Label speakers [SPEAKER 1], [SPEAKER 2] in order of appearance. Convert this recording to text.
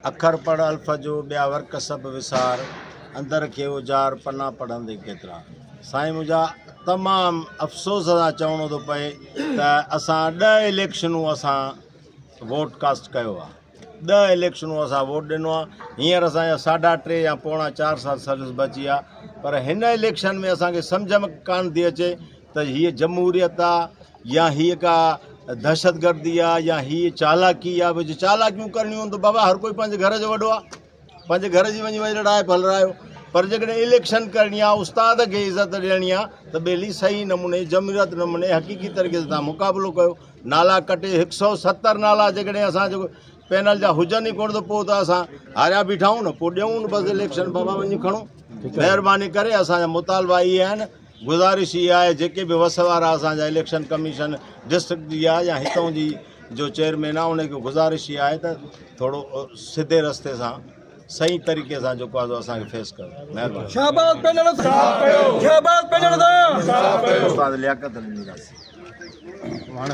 [SPEAKER 1] اکر پڙهه الف جو، ٻيا ورق سڀ وسار، اندر کي اجار، پنا پڙهندين ڪيترا. سائين منهنجا تمام افسوس سان چوڻو ٿو پئي ته اسان ڏهه اليڪشنون اسان ووٽ ڪاسٽ ڪيو آ ڏهه اليڪشنون اسان ووٽ ڏنو آ هينئر اسان جا ساڍا ٽي يا پوڻا چار سال سروس بچي آ پر هن اليڪشن ۾ اسان کي سمجهه ۾ ڪانه ٿي اچي ته هيء جمهوريت آ يا هيء ڪا دهشتگردي آ يا هيء چالاڪي آ. جي چالاڪيون ڪرڻيون هن ته بابا هر ڪوئي پنهنجي گهر جو وڏو آ، پنهنجي گهر جي وڃي وڃي لڙائي هلرايو. پر جيڪڏهن اليڪشن ڪرڻي آ، استاد کي عزت ڏيڻي آ ته ٻيلي صحيح نموني جمهوريت نموني حقيقي طريقي سان توهان مقابلو ڪيو. نالا ڪٽي هڪ سئو ستر نالا جيڪڏهن اسان جو پينل جا هجن ئي ڪونه ته پوء ته اسان هاريا بيٺا آهيون نه، پوء ڏيون بس اليڪشن بابا وڃي کڻو. مهرباني ڪري اسان جا مطالبا اهي آهن. گذارش اها آهي جيڪي به وس وارا اسان جا اليڪشن ڪميشن ڊسٽرڪٽ جي آهي يا هتون جي جو چيئرمين آهي ان کي گذارش اها آهي ته ٿورو سڌي رستي سان صحيح طريقي سان جيڪو آهي سو اسان کي فيس ڪري مهرباني.
[SPEAKER 2] شاباس پنڻ سان شاباس پنڻ سان.
[SPEAKER 1] استاد لياقت علي ميراثي.